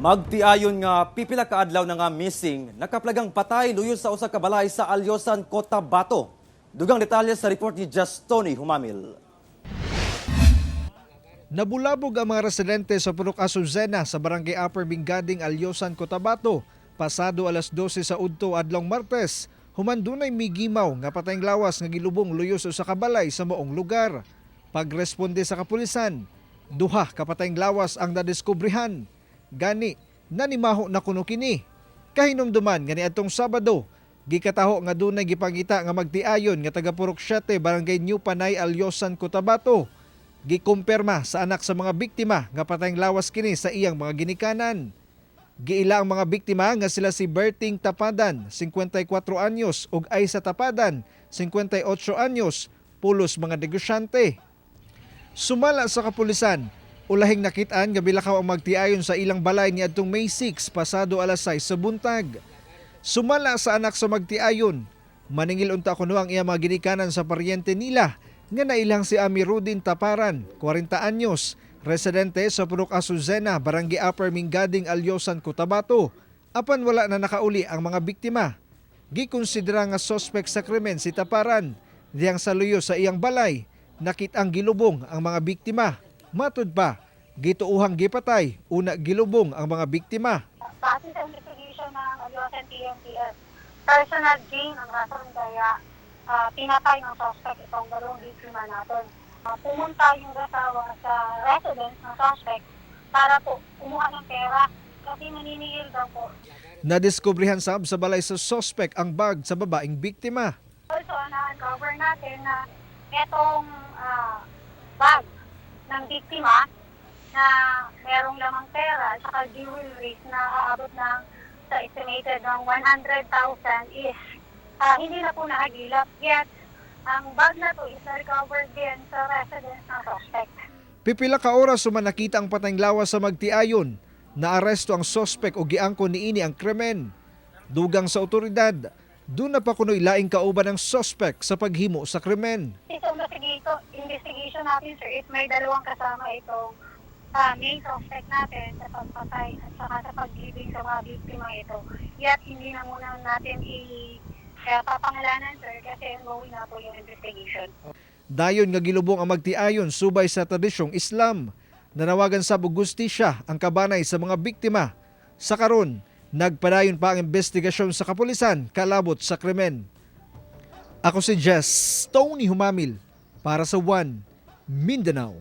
Magtiayon nga pipila ka adlaw na nga missing, nakaplagang patay luyo sa usa ka balay sa Alyosan, Cotabato. Dugang detalye sa report ni Justoni Humamil. Nabulabog ang mga residente sa Purok Azucena sa Barangay Upper Mingading, Alyosan, Cotabato. Pasado alas 12 sa udto adlong Martes, human dunay migimaw nga patayng lawas nga gilubong luyo sa usa ka balay sa maong lugar. Pagresponde sa kapulisan, duha ka patayng lawas ang nadiskubrihan. Gani, nanimaho na kuno kini. Kahinumduman nga niadtong Sabado, gikataho nga dunay gipangita nga magtiayon nga taga Purok 7, Barangay New Panay, Alyosan, Cotabato. Gikumpirma sa anak sa mga biktima nga patayng lawas kini sa iyang mga ginikanan. Giila ang mga biktima nga sila si Berting Tapadan, 54 anyos, ug Aisa Tapadan, 58 anyos, pulos mga negosyante. Sumala sa kapulisan, ulahing nakitaan nga bilakaw ang magtiayon sa ilang balay niadtong May 6 pasado alas 6 sa buntag. Sumala sa anak sa magtiayon, maningil unta kuno ang iyang mga ginikanan sa paryente nila nga nailang si Amirudin Taparan, 40 anyos, residente sa Purok Azucena, Barangay Upper Mingading, Alyosan, Cotabato. Apan wala na nakauli ang mga biktima. Gikonsidera nga sospek sa krimen si Taparan, diyang sa luyo sa iyang balay, nakit-ang gilubong ang mga biktima. Matud pa, gituuhang gipatay, una gilubong ang mga biktima. Base sa investigation ng Alyosan PNPS, personal gain ang rason kaya pinatay ng suspect itong dalawang biktima natin. Pumunta yung asawa sa residence ng suspect para po kumuha ng pera kasi naniningil daw po. Nadiskubrihan sab sa balay sa sospek ang bag sa babaeng biktima. Also, na-uncover natin na itong bag ng biktima na merong lamang pera at saka jewelries na aabot ng sa estimated ng 100,000 is hindi na po nahagilap. Yet, ang bag na to is na-recover din sa residence ng suspect. Pipila ka oras human nakita ang patayng lawas sa magtiayon. Naaresto ang sospek o giangkon niini ang krimen. Dugang sa otoridad, duna pa kuno'y laing kauban ng sospek sa paghimo sa krimen. Sa investigation natin, sir, is may dalawang kasama itong main suspect natin sa pagpatay at saka sa paglibing sa mga biktima ito. Yet, hindi na muna natin papangalanan, sir, kasi ongoing na po yung investigation. Dayon nga gilubong ang magtiayon subay sa tradisyong Islam. Nanawagan sa gustisya ang kabanay sa mga biktima. Sa karon, nagpadayon pa ang investigasyon sa kapulisan kalabot sa krimen. Ako si Jess Tony Humamil para sa One Mindanao.